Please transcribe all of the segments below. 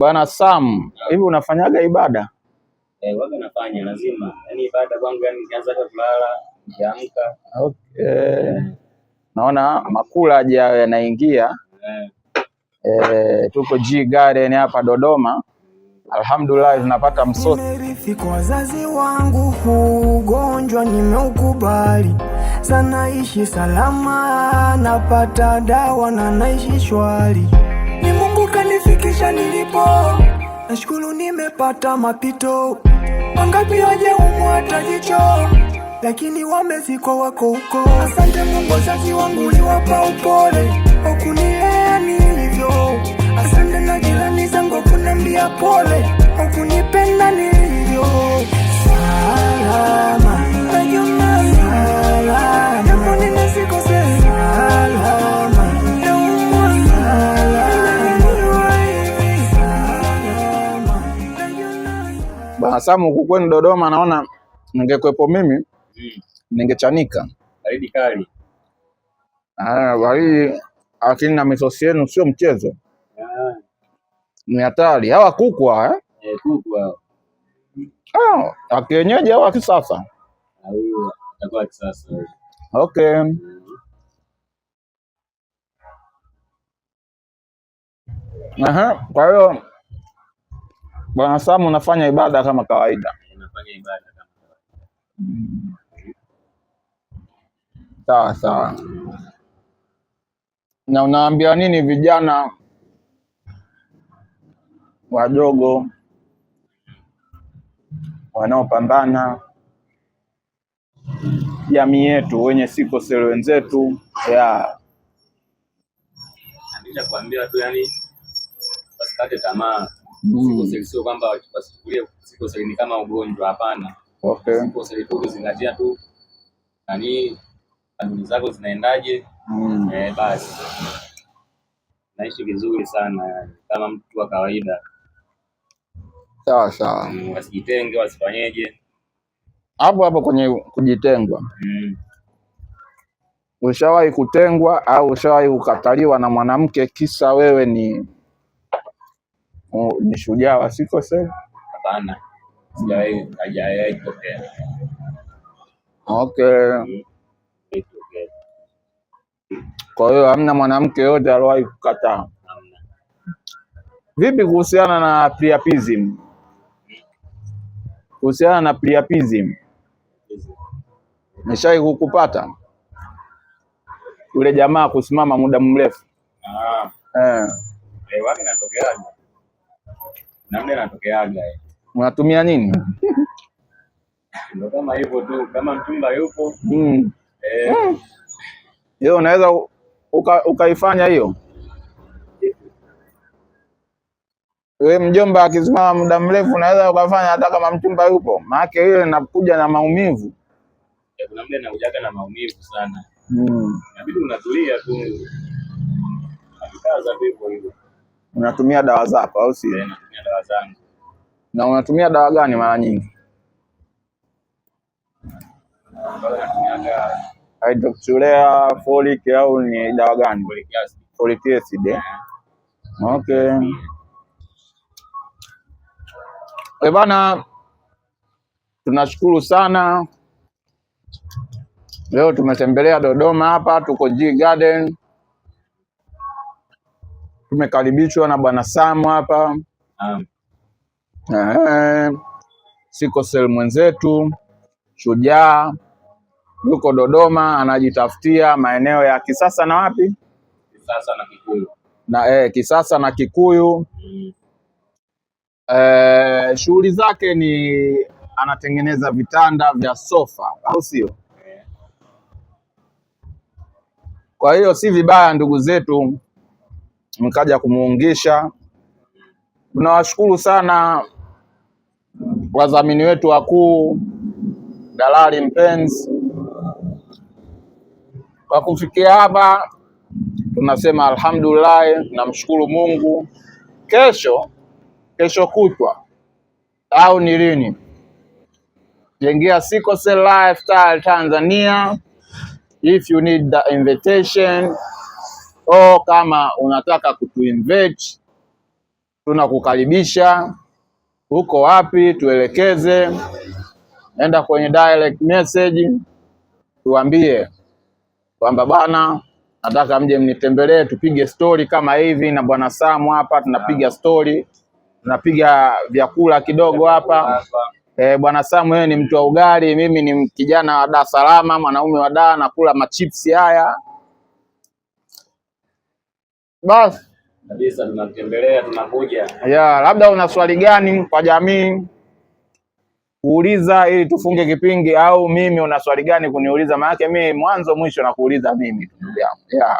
Bwana Sam, hivi unafanyaga ibada? Eh, waga nafanya lazima. Yaani ibada kwangu, yani nikianza hata kulala, nikiamka. Okay. Naona makula hayo yanaingia. Eh. Tuko G Garden hapa Dodoma. Alhamdulillah tunapata msosi. Nimerithi kwa wazazi wangu, huu ugonjwa nimeukubali. Sana ishi salama, napata dawa na naishi shwari. Ni Mungu kanifikisha nilipo, nashukuru nimepata mapito. Wangapi wajeumwa hata jicho, lakini wamezikwa wako huko. Asante Mungu, wazazi wangu uliwapa upole, wakunilea nilivyo. Asante na jirani zangu kuniambia pole, wakunipenda nilivyo. Salama, najiona salama, japo nimesikose salama, naumwa salama, niwe hivi salama, najiona Bwana Sam, huku kwenu Dodoma naona ningekuwepo mimi ningechanika. Baridi kali. Ah, baridi lakini na misosi yenu sio mchezo. Ah. Ni hatari. Hawa kuku hawa, eh? Eh, kuku hao. Ah, wa kienyeji au wa kisasa? Au atakuwa kisasa. Okay. Aha, kwa hiyo Bwana Sam unafanya ibada kama kawaida. Nafanya ibada kama kawaida. Sawa sawa. Na unaambia nini vijana wadogo wanaopambana jamii yetu wenye sickle cell wenzetu ya Nisha kuambia tu yani wasikate tamaa. Sickle cell sio kwamba wasichukulie sickle cell ni kama ugonjwa, hapana. Sickle cell tu kuzingatia tu nani kanuni zako zinaendaje. Basi naishi vizuri sana yani, kama mtu wa kawaida. Sawa sawa. Wasijitenge, wasifanyeje. Hapo hapo kwenye kujitengwa. Ushawahi kutengwa au ushawahi kukataliwa na mwanamke kisa wewe ni shujaa wa sickle cell? Hapana, sijawahi, hajawahi kutokea. Kutokea. Kwa hiyo hamna mwanamke yote aliwahi kukataa? Hamna. Vipi kuhusiana na priapism? Kuhusiana na priapism, nishawahi kukupata yule jamaa kusimama muda mrefu? Wapi inatokeaga? Namna inatokeaga. Unatumia nini? Ndio kama hivyo tu, kama mchumba yupo. Hiyo unaweza ukaifanya hiyo? Wewe mjomba akisimama muda mrefu unaweza ukafanya hata kama mchumba yupo. Maana hiyo inakuja na maumivu. Kuna muda inakujaga na maumivu sana. Inabidi unatulia tu. Unajikaza tu hivyo hivyo. Unatumia dawa zako au sio? Natumia dawa zangu. Na unatumia dawa gani mara nyingi? Natumiaga Hydroxyurea, folic au ni dawa gani? Folic acid. Folic acid, eh? Okay. Bana, tunashukuru sana. Leo tumetembelea Dodoma hapa, tuko G Garden. Tumekaribishwa na Bwana Sam hapa. Sickle cell mwenzetu, shujaa, yuko Dodoma anajitafutia maeneo ya Kisasa na wapi? Kisasa na Kikuyu. Na Kisasa na Kikuyu. Shughuli zake ni anatengeneza vitanda vya sofa, au sio? Kwa hiyo si vibaya ndugu zetu mkaja kumuungisha. Tunawashukuru sana wadhamini wetu wakuu, Dalali Mpenzi. Kwa kufikia hapa tunasema alhamdulillah, tunamshukuru Mungu. Kesho, kesho kutwa au ni lini? Jengea Sickle Cell Lifestyle Tanzania. If you need the invitation au kama unataka kutuinvite Tunakukaribisha. Uko wapi? Tuelekeze. Enda kwenye direct message tuambie kwamba bwana, nataka mje mnitembelee tupige story kama hivi na bwana Samu hapa, tunapiga story, tunapiga vyakula kidogo hapa. Bwana Samu yeye ni mtu wa ugali, mimi ni kijana wa Dar es Salaam, mwanaume wa Dar, nakula machipsi haya. Basi Kabisa, tunatembelea, tunakuja. Ya, labda una swali gani kwa jamii kuuliza ili tufunge kipindi, au mimi una swali gani kuniuliza? Maana mimi mwanzo mwisho nakuuliza mimi ndugu yangu. Yeah.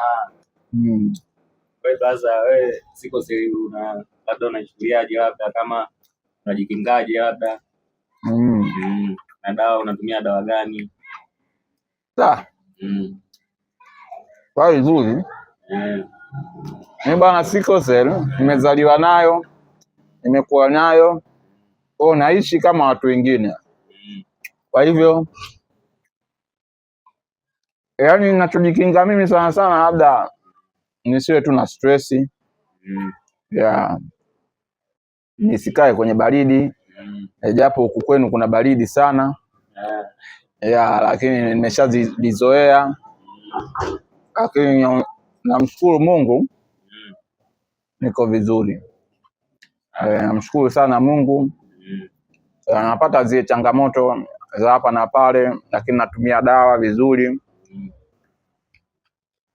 Wewe sasa, wewe sickle cell una labda unaichukuliaje, labda kama unajikingaje labda? Na dawa unatumia dawa gani? Sawa. Swali zuri. Mimi bwana, sickle cell nimezaliwa nayo, nimekuwa nayo, kwa naishi kama watu wengine. Kwa hivyo yaani ninachojikinga mimi sana sana labda nisiwe tu na stress. Yeah. Nisikae kwenye baridi. Japo huku kwenu kuna baridi sana. Yeah, lakini nimeshazizoea. Lakini namshukuru Mungu niko vizuri. Namshukuru sana Mungu. Napata zile changamoto za hapa na pale, lakini natumia dawa vizuri.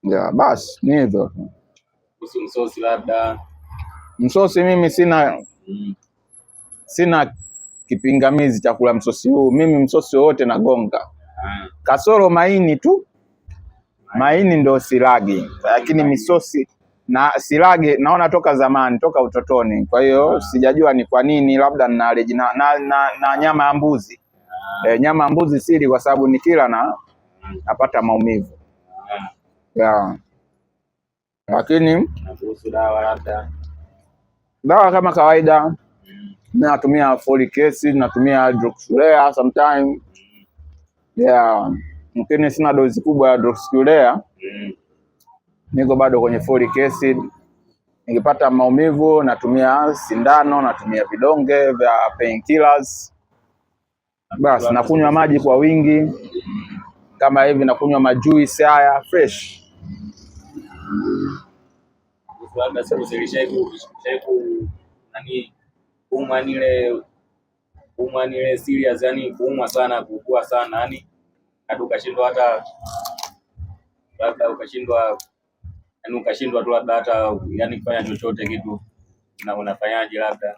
Yeah, basi ni hivyo. Kuhusu msosi labda. Msosi mimi sina sina kipingamizi cha kula msosi huu. Mimi msosi wowote nagonga. Kasoro maini tu. Maini ndo silagi, lakini misosi na silage naona toka zamani, toka utotoni. Kwa hiyo sijajua ni kwa nini, labda nina allergy na nyama ya mbuzi. Nyama ya mbuzi sili kwa sababu nikila na napata maumivu. Yeah. Lakini Na kuhusu dawa labda. Dawa kama kawaida mimi natumia folic acid, natumia hydroxyurea sometime. Yeah. Lakini sina dozi kubwa ya hydroxyurea. Niko bado kwenye folic acid. Nikipata maumivu natumia sindano, natumia vidonge vya painkillers. Basi nakunywa maji kwa wingi kama hivi, nakunywa majuice haya fresh. Kuhusu labda sickle cell ishai ku nani kuumwa nile serious, yani kuumwa sana, kuugua sana, yani hadi ukashindwa, hata labda ukashindwa, yani ukashindwa tu labda hata yani kufanya chochote kitu, na unafanyaje labda?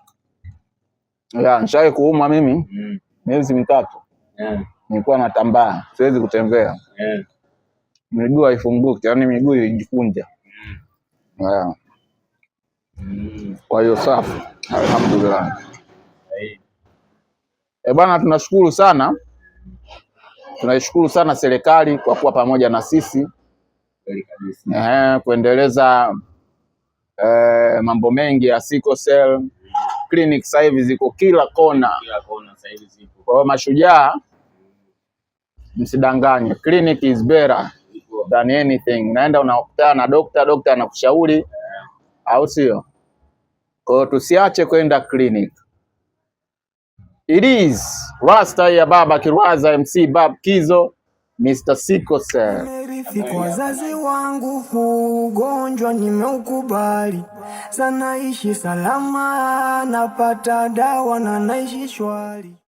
Yeah, nishawahi kuumwa mimi miezi 3. Nilikuwa natambaa, siwezi kutembea. Miguu haifunguki, yani miguu ilijikunja. Yeah. Kwa hiyo safi, alhamdulillah. Eh bwana, tunashukuru sana, tunaishukuru sana serikali kwa kuwa pamoja na sisi. Kweli kabisa. Kuendeleza mambo mengi ya sickle cell clinic. Sasa hivi ziko kila kona. Kila kona sasa hivi zipo. Kwa hiyo mashujaa, msidanganye, clinic is better Zipo. Than anything. Unaenda unakutana na dokta, dokta anakushauri, au sio? Kwa hiyo tusiache kwenda clinic. It is Rasta ya Baba Kirwaza MC Bab Kizo Mr. Sickle Cell. Nimerithi kwa wazazi wangu, huu ugonjwa nimeukubali. Sana ishi salama, napata dawa na naishi shwari.